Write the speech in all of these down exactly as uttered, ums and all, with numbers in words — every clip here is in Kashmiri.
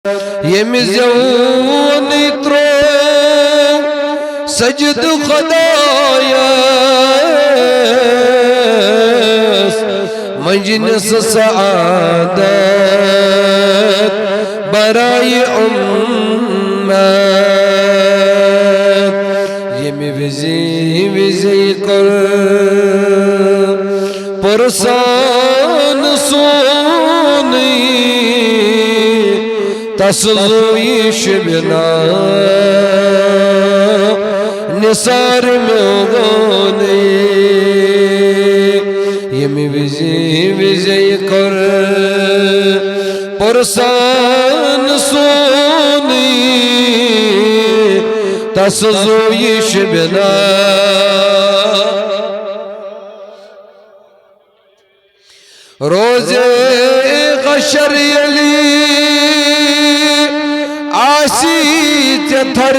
ییٚمہِ زیوُن ترٛوو سجدٕ خۄدایس، مٔنٛجنس سعادت برایہِ امت۔ ییٚمہِ وِزِ، وِزِ کوٚر پرسان سونٕے تس زوٗیہِ شبنا نثار میونٕے۔ ییٚمہِ وِزِ، وِزِ کوٚر پرسان سونٕے تس زوٗیہِ شبنا۔ روزِ حشر ییٚلہِ آسہِ ژےٚ تھر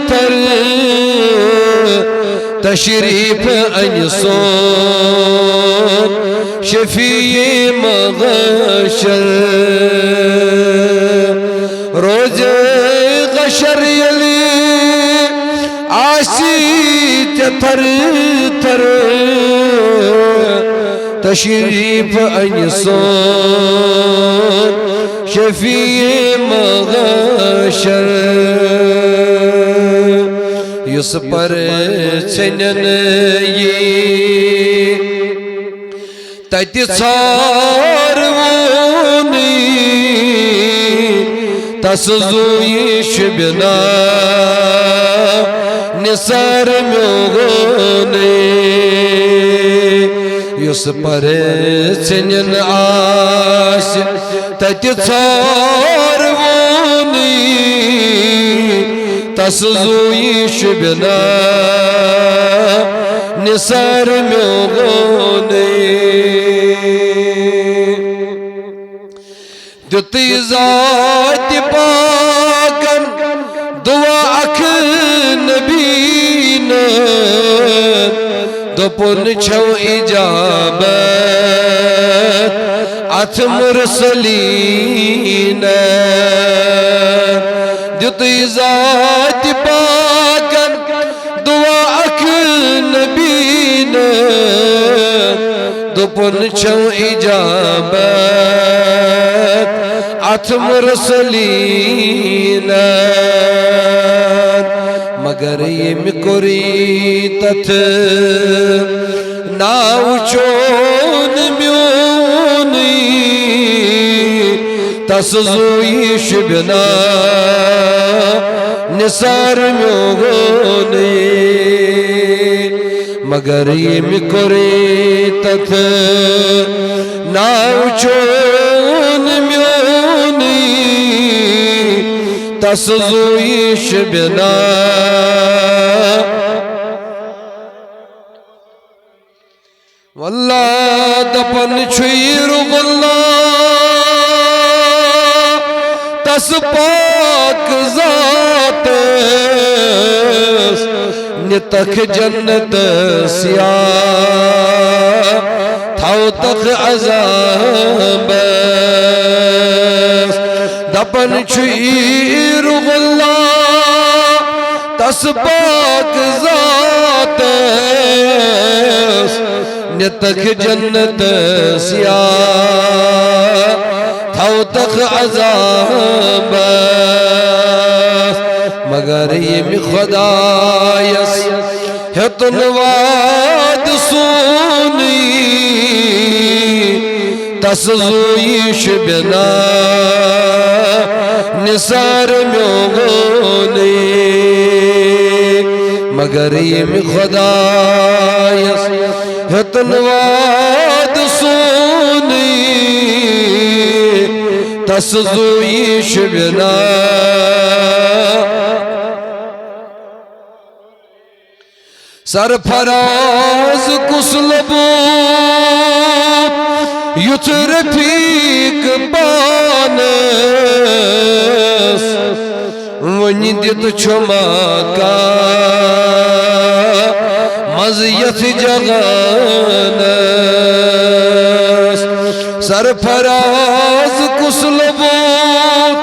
تھر، تشریف انہِ سون شفیع محشر۔ روزِ حشر ییٚلہِ آسہِ ژےٚ تھر تھر، تشریف انہِ سون شفیع محشر۔ یُس پرژھنٮ۪ن یی تتہِ ژھار وونٕے، تس زوٗیہِ شبنا نثار میونٕے۔ یُس پرژھنٮ۪ن آسہِ تتہِ ژھار وونٕے، تس زوٗیہِ شبنا نثار میونٕے۔ دیُتُے ذاتِ پاکن دعا اکھ نبیٖنن، دوٚپُن چھَو اجابت اتھ مرسلیٖنن۔ دیُتُے ذاتِ پاکن دعا اکھ نبیٖنن، دوٚپُن چھَو اجابت اتھ مرسلیٖنن۔ مگر ییٚمہِ کوٚرُے تتھ ناو چون میونٕے، تس زوٗیہِ شبنا نثار میونٕے۔ مگر ییٚمہِ کوٚرُے تتھ ناو چون میونٕے، تس زوٗیہِ شبنا۔ واللہ دپان چھُ یہِ رُغُ اللہ تس پاک ذاتس، نِتکھ جنتس یا تھاوتکھ عذابس۔ دپان چھُ یہِ رُغُ اللہ تس پاک ذاتس، نِتکھ جنتس یا تھاوتکھ عذابس۔ مگر ییٚمہِ خۄدایس ہیوٚتُن وعدٕ سونٕے، تس زوٗیہِ شبنا نثار میونٕے۔ مگر ییٚمہِ خۄدایس ہیوٚتُن وعدٕ سونٕے، تس زوٗیہِ شبنا۔ سرفراز کُس لوٚبُت یُتھ رفیق پانس، وۄنۍ دِتھ چھُ مقام منٛز یتھ جہانس۔ سرفراز کُس لوٚبُت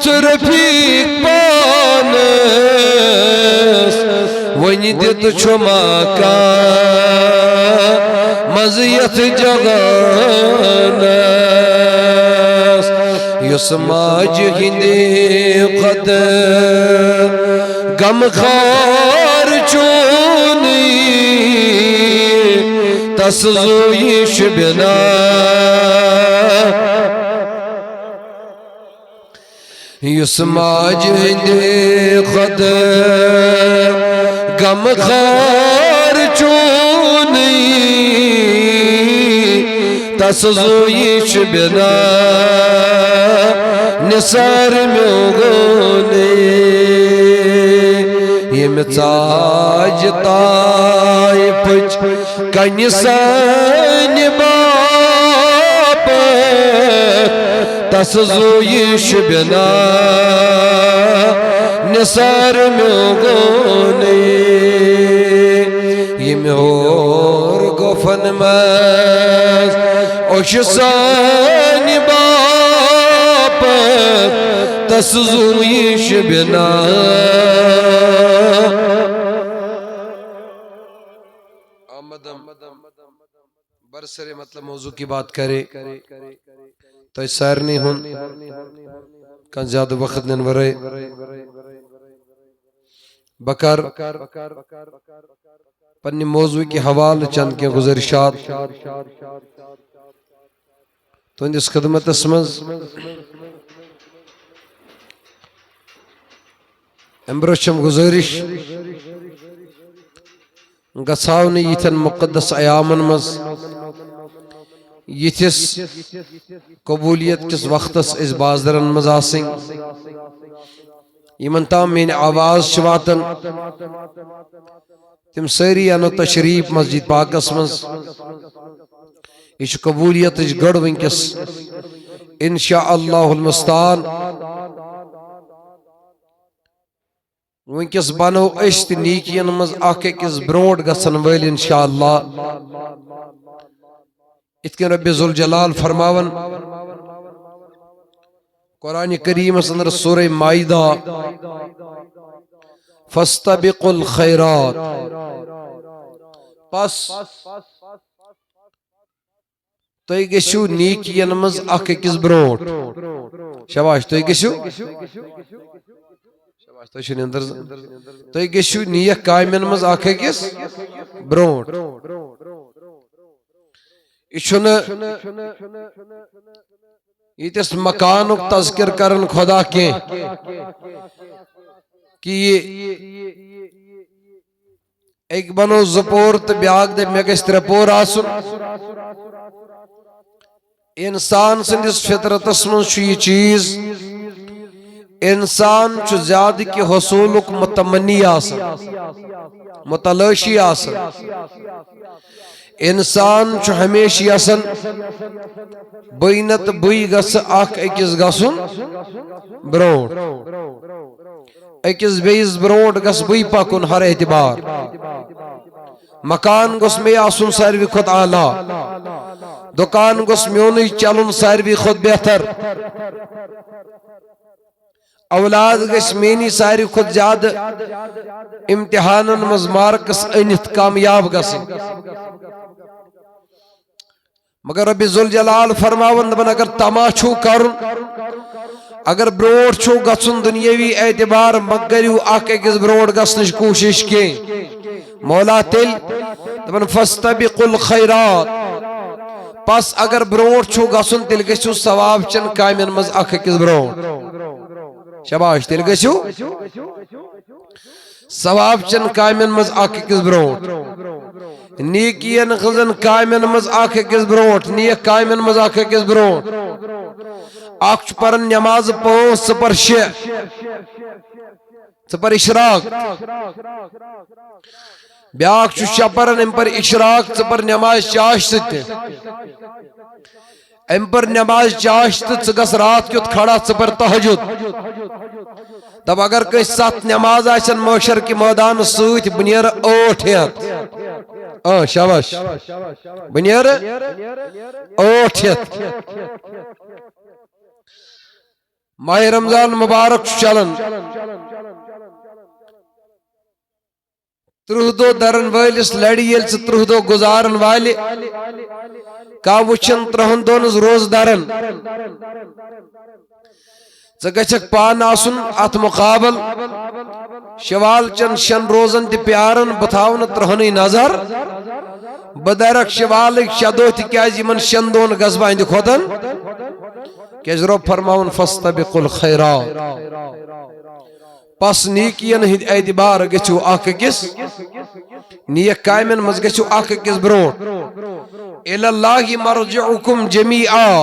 رفیق پانس، وۄنۍ دِتھ چھُ مکان منٛزٕ یتھ جگانس، یُس ماجہِ ہِنٛدِ کھۄتہٕ غمخوار چھُنہٕ، تس زُوِ شُبہِ نا۔ یُس ماجہِ ہِنٛدِ کھۄتہٕ غمخوار چھُنہٕ، تس زُوِ شُبہِ نا نثار میونٕے۔ ییٚمہِ ژاجہِ طائفٕچ کنہِ سانہِ باپتھ، تس زُوِ شُبہِ نا نثار میونٕے۔ ییٚمہِ ہور گۄپھن منٛز اوٚش سانہِ باپتھ، تس زُوِ شُبہِ نا۔ آمدم برسر مطلب موضوع کی بات کرے، تۄہہِ سارنٕے ہُنٛد کانٛہہ زیادٕ وقت نِنہٕ ورٲے بہٕ کرٕ پننہِ موضوع کہِ حوالہٕ چند کینٛہہ گزٲرِشات تُہنٛدِس خدمتس منٛز۔ امہِ برٛونٛہہ چھم گزٲرِش، گژھو نہٕ یِتھٮ۪ن مُقدس ایامن منٛز، یِتھِس قبولیت کِس وقتس أسۍ بازرن منٛز آسٕنۍ، یِمن تام میٲنۍ آواز چھِ واتان، تِم سٲری انو تشریف مسجد پاکس منٛز۔ یہِ چھُ قبولیتٕچ گٔڑ وٕنکیٚس، انشاء اللہ المستعان۔ وٕنکیٚس بنو أسۍ تہِ نیکین منٛز اکھ أکِس برونٛٹھ گژھن وٲلۍ، انشاء اللہ۔ یِتھ کٔنۍ رب ذوالجلال فرماوان قرآن کریمس اندر سورہ مائدہ، فاستبقوا الخیرات، پس تُہۍ گٔژھِو نیکین منٛز اکھ أکِس برونٛٹھ۔ شاباش، تُہۍ گٔژھِو۔ شاباش، تُہۍ چھِو نِندٕر زن۔ تُہۍ گٔژھِو نیک کامٮ۪ن منٛز اکھ أکِس برونٛٹھ۔ یہِ چھُنہٕ ییٚتٮ۪س مکانُک تذکر کرن خدا کینٛہہ، کہِ یہِ أکۍ بنو زٕ پور تہٕ بیٛاکھ دَپہِ، "مےٚ گژھِ ترٛےٚ پور آسُن۔" انسان سٕنٛدِس فطرتس منٛز چھُ یہِ چیٖز، انسان چھُ زیادٕ کہِ حصوٗلُک متمنی آسان، متلاشی آسان۔ انسان چھُ ہمیشہِ یژھان، بٕے نتہٕ بٕے گژھٕ اکھ أکِس گژھُن برونٛٹھ۔ أکِس بیٚیِس برونٛٹھ گژھٕ بٕے پکُن ہر اعتبار۔ مکان گوٚژھ مےٚ آسُن ساروی کھۄتہٕ اعلیٰ۔ دُکان گوٚژھ میونُے چلُن ساروی کھۄتہٕ بہتر۔ اولاد گژھِ میٛٲنی ساروی کھۄتہٕ زیادٕ امتحانن منٛز مارکس أنِتھ کامیاب گژھٕنۍ۔ مگر رب ذوالجلال فرماوان، دپان، اگر طمع چھُو کرُن، اگر برونٛٹھ چھُو گژھُن دُنیٲوی اعتبار، مہ کٔرِو اکھ أکِس برونٛٹھ گژھنٕچ کوٗشش کینٛہہ۔ مولا تیٚلہِ دپان، "فاستبقوا الخیرات"، پس اگر برونٛٹھ چھُو گژھُن، تیٚلہِ گٔژھِو ثواب چٮ۪ن کامٮ۪ن منٛز اکھ أکِس برونٛٹھ۔ شاباش، تیٚلہِ گٔژھِو ثواب چٮ۪ن کامٮ۪ن منٛز اکھ أکِس برونٛٹھ، نیکین ہٕنٛزن کامٮ۪ن منٛز اکھ أکِس برونٛٹھ، نیک کامٮ۪ن منٛز اکھ أکِس برونٛٹھ۔ اکھ چھُ پران نماز پانٛژھ، ژٕ پر شےٚ، ژٕ پر اشراق۔ بیٛاکھ چھُ شےٚ پران، أمۍ پر اشراق، ژٕ پر نماز چاش سۭتۍ تہِ۔ أمۍ پٔر نماز چاش تہٕ ژٕ گژھ راتھ کیُتھ کھڑا، ژٕ پٔر تہجد۔ دپ اگر کٲنٛسہِ ستھ نماز آسن محشر کہِ مٲدانس سۭتۍ، بہٕ نیرٕ ٲٹھ ہٮ۪تھ۔ آ، شاباش۔ بہٕ نیرٕ ٲٹھ ہٮ۪تھ۔ ماہِ رمضان مبارک چھُ چلان۔ ترٕٛہ دۄہ درن وٲلِس لڑِ ییٚلہِ ژٕ ترٕٛہ دۄہ گُزارن والہِ۔ کانٛہہ وٕچھن ترٕٛہن دۄہن ہٕنٛز روزٕ درن۔ ژٕ گژھکھ پانہٕ آسُن اتھ مقابل۔ شوال چٮ۪ن شٮ۪ن روزن تہِ پیارن، بہٕ تھاوٕ نہٕ ترٕٛہنٕے نظر۔ بہٕ درکھ شوالٕکۍ شےٚ دۄہ، تِکیازِ یِمن شٮ۪ن دۄہن گژھٕ بہٕ اہندِ کھۄتن۔ کیازِ رۄب فرماوُن، "فاستبقوا الخیرات"۔ پس نیکین ہٕنٛدۍ اعتبار گٔژھِو اکھ أکِس، نیک کامٮ۪ن منٛز گٔژھِو اکھ أکِس برونٛٹھ۔ الی اللہ مرجعکم جمیعا۔